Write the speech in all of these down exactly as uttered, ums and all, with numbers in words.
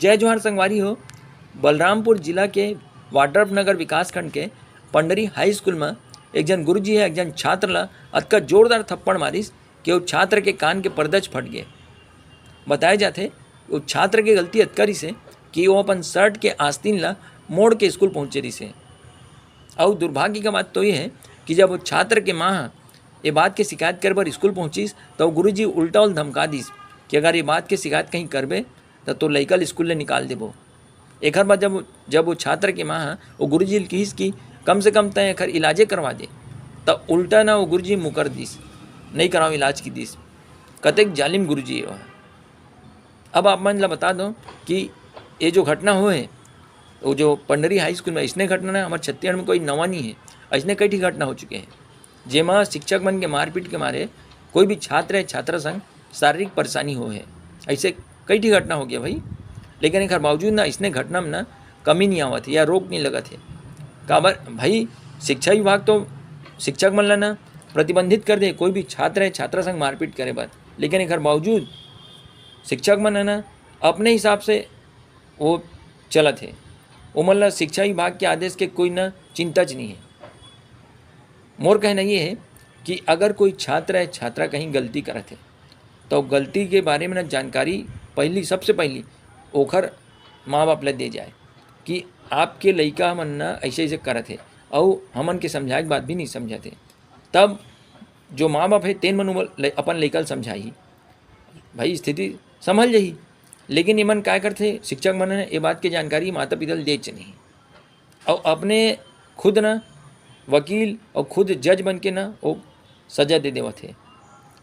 जय जोहार संगवारी हो। बलरामपुर जिला के वाड्रफनगर विकासखंड के पंडरी हाई स्कूल म एक झन गुरुजी ह एक झन छात्र ल अतका जोरदार थप्पड़ मारिस कि वो छात्र के कान के पर्दा च फट गे। बताए जाथे, वो छात्र के गलती अतका रिसे कि वो अपन शर्ट के आस्तीन ल मोड़ के स्कूल पहुँचे रिसे। अउ दुर्भाग्य के बात तो ये है कि जब वो छात्र के माँ ह ये बात के शिकायत करे बर स्कूल पहुँचिस, त वो गुरुजी उल्टा उल धमका दिस कि अगर ये बात के शिकायत कहीं करबे, त तो लइका ल स्कूल ले निकाल देबो। एखर बाद जब, जब वो छात्र के माँ ह वो गुरुजी ल किहिस कि कम से कम तैं एखर इलाजे करवा दे, त उल्टा ना वो गुरुजी मुकर दिस, "नहीं कराओ इलाज," की दिस। कतेक जालिम गुरुजी हे वो। अब आप मन ला बता दो कि ये जो घटना होए हे, वो जो पंडरी हाई स्कूल में, अइसने घटना ना हमर छत्तीसगढ़ में कोई नवा नहीं है, अइसने कई ठी घटना हो चुके हैं, जेमा शिक्षक मन के मारपीट के मारे कोई भी छात्र या छात्रा संग शारीरिक परेशानी होए हे। ऐसे कई ठी घटना हो गया भाई, लेकिन एकर बावजूद ना अइसने घटना में ना कमी नहीं आवत हे या रोक नहीं लगत हे। काबर भाई, शिक्षा विभाग तो शिक्षक मन ला ना प्रतिबंधित कर दे कोई भी छात्र या छात्रा संग मारपीट करे बर, लेकिन एकर बावजूद शिक्षक मन ह ना अपने हिसाब से वो चलत हे। ओमन ला शिक्षा विभाग के आदेश के कोई ना चिंता च नहीं है। मोर कहना ये है कि अगर कोई छात्र या छात्रा कहीं गलती करत हे, तो गलती के बारे में ना जानकारी पहली, सबसे पहली ओखर माँ बाप ला दे जाए कि आपके लइका मन ना ऐसे ऐसे करत हे, अउ हमन के समझाए के बाद भी नहीं समझत हे। तब जो माँ बाप हे, तेन मन उमन ल-, अपन लइका ल समझाही, भाई, स्थिति संभल जाही। लेकिन एमन काय करथे, शिक्षक मन ह ये बात के जानकारी माता पिता ल देच नहीं, अउ अपने खुद ना वकील अउ खुद जज बन के ना वो सजा दे देवत हे।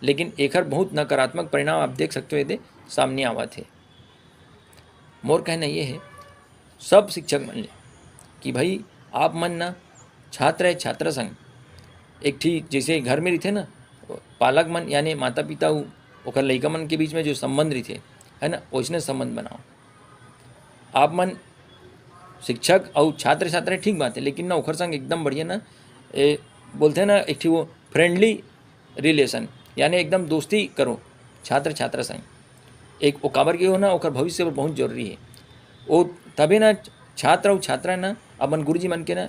लेकिन एखर बहुत नकारात्मक परिणाम आप देख सकते हो, एदे सामने आवत हे। मोर कहना ये है सब शिक्षक मन ले कि भाई, आप मन ना छात्र या छात्रा संग एक ठी, जैसे घर में रहिथे ना, पालक मन यानी माता पिता अउ ओकर लइका मन के बीच में जो संबंध रहिथे, है ना, वैसने संबंध बनाओ। आप मन शिक्षक अउ छात्र छात्रा ठीक बात है, लेकिन ना ओकर संग एकदम बढ़िया ना, ए, बोलथे ना एक ठी वो फ्रेंडली रिलेशन, यानी एकदम दोस्ती करो छात्र छात्रा संग। एक वो काबर के हो ना, ओकर भविष्य बर बहुत जरूरी है। वो तबे ना छात्र अउ छात्रा ना अपन गुरुजी मन के ना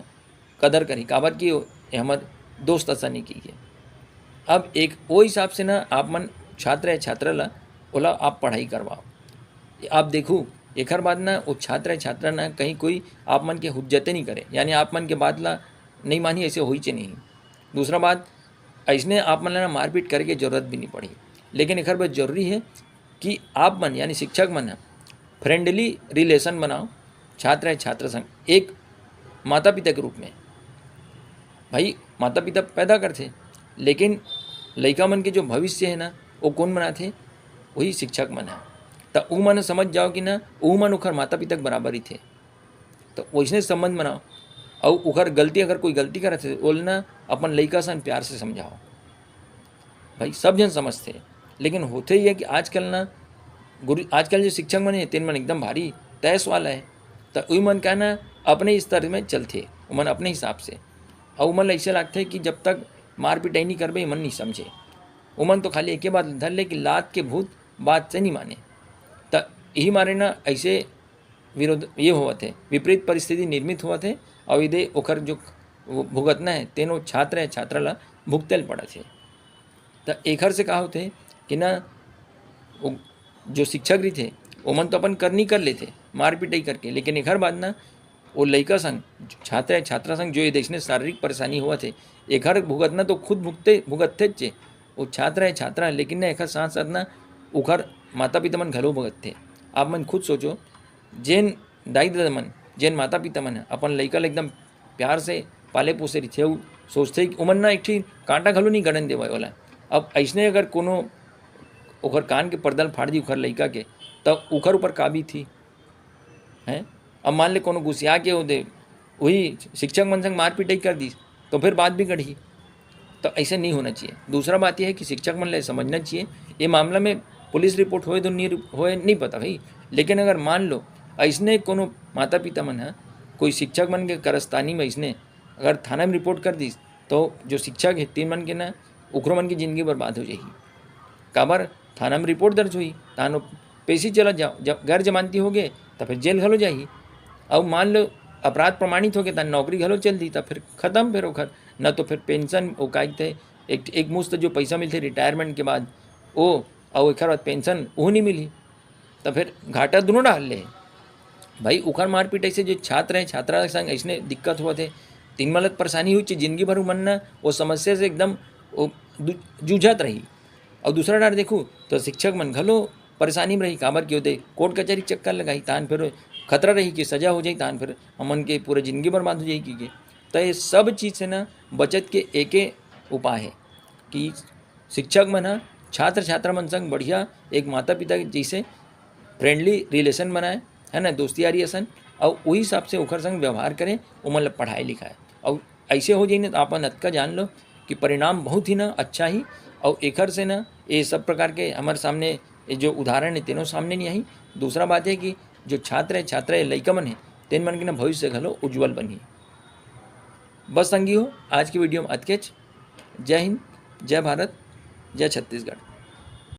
कदर करही, काबर कि ये हमर दोस्त असन नहीं की है। अब एक वो हिसाब से ना आप मन छात्र या छात्रा ला, ओला आप पढ़ाई करवाओ। आप देखू, एकर बाद ना वो छात्र या छात्रा ना कहीं कोई आप मन के हुज्जते नहीं करे, यानी आप मन के बात ला नहीं मानी, ऐसे होई च नहीं। दूसरा बात, ऐसने आप मन ला ना मारपीट करे के जरूरत भी नहीं पड़ी, लेकिन एकर बर जरूरी है कि आप मन यानी शिक्षक मन ह फ्रेंडली रिलेशन बनाओ छात्र या छात्रा संग, एक माता पिता के रूप में। भाई, माता पिता पैदा करथे, लेकिन लइका मन के जो भविष्य है ना, वो कौन बनाथे? वही शिक्षक मन है। त ऊ मन समझ जाओ कि ना, ऊ मन ओखर माता पिता के बराबर ही थे। तो वैसने संबंध बनाओ। अउ ओखर गलती, अगर कोई गलती करत है, ओला ना अपन लइका सन प्यार से समझाओ। भाई, सब झन समझथे, लेकिन होथे ये कि आजकल ना गुरु, आजकल जो शिक्षक मन हे, तेन मन एकदम भारी तैस वाला है। त उही मन का ना अपने स्तर में चलथे, उमन अपने हिसाब से। अउ उमन ला ऐसे लागथे कि जब तक मार पिटाई नहीं करबे, मन नहीं समझे। उमन तो खाली एके बात धर ले कि लात के भूत बात से नहीं माने। त यही मारे ना ऐसे विरोध ये होवत है, विपरीत परिस्थिति निर्मित होवत है, और इदे ओखर जो वो भुगतना है, तेनो छात्र या छात्रा ला भुगते ल पड़त है। त एखर से का होथे कि ना, वो जो शिक्षक रहिथे, ओमन तो अपन करनी कर लेथे, मार पिटाई करके, लेकिन एखर बाद ना, वो लइका संग, छात्र या छात्रा संग जो ये देश में शारीरिक परेशानी होवत है, एखर भुगतना तो खुद भुगते, भुगतथे चे, वो छात्र या छात्रा, लेकिन ना, एखर साथ साथ ना, ओखर माता पिता मन घलो भुगतथे। आप मन खुद सोचो, जेन दाई ददा मन, जेन माता पिता मन ह अपन लइका ल एकदम प्यार से पाले पोसे रहिथे, अउ सोचथे कि उमन ना एक ठी कांटा घलो नहीं गड़न देवय ओला। अब अइसने अगर कोनो ओखर कान के पर्दा ल फाड़ दी ओखर लइका के, त ओखर ऊपर का बीतही, हैं? अब मान ले कोनो गुसिया के ओदे, वही शिक्षक मन संग मार पिटाई कर दिस, तो फिर बात बिगड़ही। तो ऐसे नहीं होना चाहिए। दूसरा बात यह है कि शिक्षक मन ले समझना चाहिए, ये मामला में पुलिस रिपोर्ट होए तो नहीं होए, नहीं पता भाई, लेकिन अगर मान लो, ऐसने कोनो माता पिता मन ह कोई शिक्षक मन के करस्तानी में ऐसने अगर थाना में रिपोर्ट कर दिस, तो जो शिक्षक है, तीन मन के ना, ओखरो मन की जिंदगी बर्बाद हो जाही। काबर? थाना में रिपोर्ट दर्ज हुई, तहान वो पेशी चला जा, जा, गैर जमानती हो गए, तो फिर जेल घलो जाही। अउ मान लो अपराध प्रमाणित हो गए, तो नौकरी घलो चल दी, तो फिर खत्म फिर ओखर, न तो फिर पेंशन, वो का कहते, एक, एक मुश्त जो पैसा मिलते रिटायरमेंट के बाद, वो, अउ एक बाद पेंशन, वो नहीं मिली, तो फिर घाटा दोनों डाल ले। भाई, उखर मारपीट ऐसे जो छात्र हैं, छात्रा के संग ऐसने दिक्कत होवत हे, तीन मलत परेशानी हुई, जिंदगी भर उमन न वो समस्या से एकदम वो दु-, जूझत रही। और दूसरा डार देखू तो शिक्षक मन घलो परेशानी में रही, काबर कि ओदे कोर्ट कचहरी चक्कर लगाई, तान फिर खतरा रही कि सजा हो जाई, तान फिर हमन के पूरा जिंदगी बर्बाद हो जाई कि के। तो ये सब चीज़ से ना बचत के एके उपाय है कि शिक्षक मन ह छात्र छात्रा मन संग बढ़िया एक माता पिता के जैसे फ्रेंडली रिलेशन बनाए, है ना, दोस्ती यारी असन, और वही हिसाब से ओकर संग व्यवहार करें, ओमन ला पढ़ाई लिखाए। और ऐसे हो जाई ना, तो अपन अतका जान लो कि परिणाम बहुत ही ना अच्छा ही। और एकर से ना ये सब प्रकार के हमारे सामने ये जो उदाहरण है, तीनों सामने नहीं आई। दूसरा बात है कि जो छात्र है, छात्रा है, लइका मन है, तेन मन के ना भविष्य घलो उज्जवल बनही। बस संगी हो, आज की वीडियो में अतकेच। जय हिंद, जय भारत, जय छत्तीसगढ़।